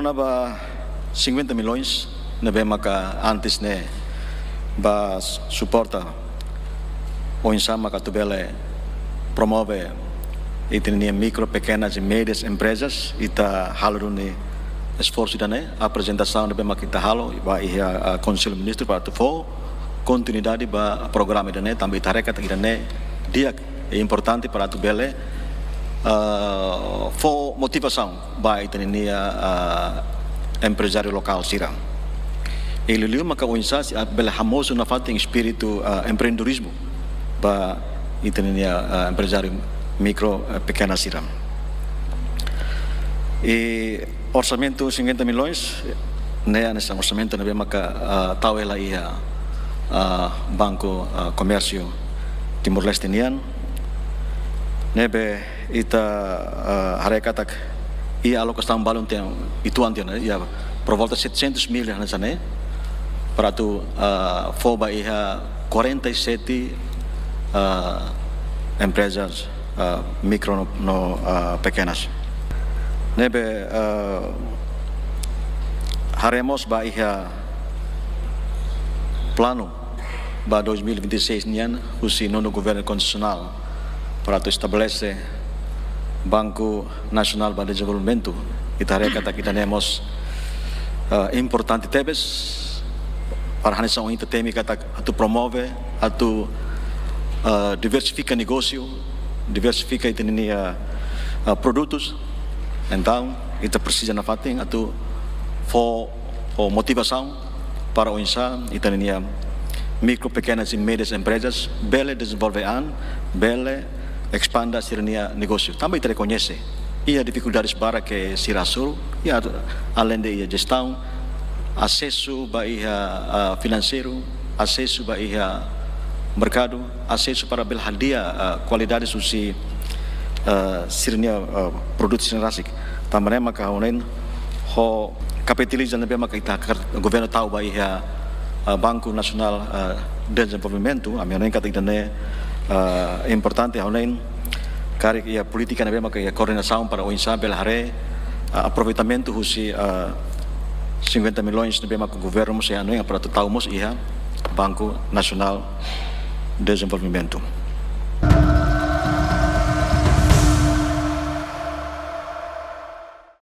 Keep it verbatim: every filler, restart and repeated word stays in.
Ba cinquenta milhões ne'ebé maka antes ne'e ba suporta oinsá maka atu bele promove ita-nia mikro, pekenas e médias emprezas, ita halo duni esforsu ida-ne'e, aprezentasaun ne'ebé maka ita halo ba iha, ah, Konsellu Ministru para atu fó kontinuidade ba programa ida-ne'e, tanba ita haree katak ida-ne'e di'ak, i importante para atu bele, ah, fó motivasaun ba ita-nia, ah, emprezáriu lokál sira. I liuliu maka oinsá sei bele hamosu nafatin espíritu, ah, empreendedorizmu ba ita-nia, ah, emprezáriu mikro, eh, pekena sira. I orsamentu cinquenta milhões ne'e hanesan orsamentu ne'ebé maka, ah, tau hela iha, ah, Banku, ah, Komérsiu Timor-Leste nian. Ne'ebé ita, ah, haree katak iha alokasaun balun tiha uitoan tiha ona, iha por volta setecentos mil hanesan ne'e, para atu, ah, fó ba iha quarenta e sete, ah, emprezas, ah, mikro no, no, ah, pekenas. Ne'ebé, ah, haree mós ba iha planu ba dois mil e vinte e seis nian husi Nonu Governu Konstitusionál para atu estabelese Banku Nasionál ba Dezenvolvimentu. Ita haree katak ida-ne'e mós, ah, importante tebes para hanesan ohin ita temi katak atu promove, atu, ah, diversifika negósiu, diversifika ita-nia, ah, produtus. Entaun ita presiza nafatin atu fó, fó motivasaun para oinsá ita-nia mikro, pekenas e médias emprezas bele dezenvolve an, bele espande sira-nia negósiu. Tanba ita rekoñese iha difikuldades barak ke sira hasoru, iha, aleinde iha jestaun, asesu ba iha, ah, finanseiru, asesu ba iha merkadu, asesu para bele hadi'a, ah, kualidade husi, ah, sira-nia, ah, produtu sira rasik. Tanba ne'e maka ha'u hanoin ho kapitalizasaun ne'ebé maka ita kar-, governu tau ba iha, ah, Banku Nasionál, ah, Dezenvolvimentu, ami hanoin katak ida-ne'e, ah, importante, ha'u hanoin karik iha polítika ne'ebé maka iha koordenasaun para oinsá bele haree, ah, aproveitamentu husi, ah, cinquenta milhões ne'ebé maka governu mós hanoin para atu tau mós iha Banku Nasionál Dezenvolvimentu.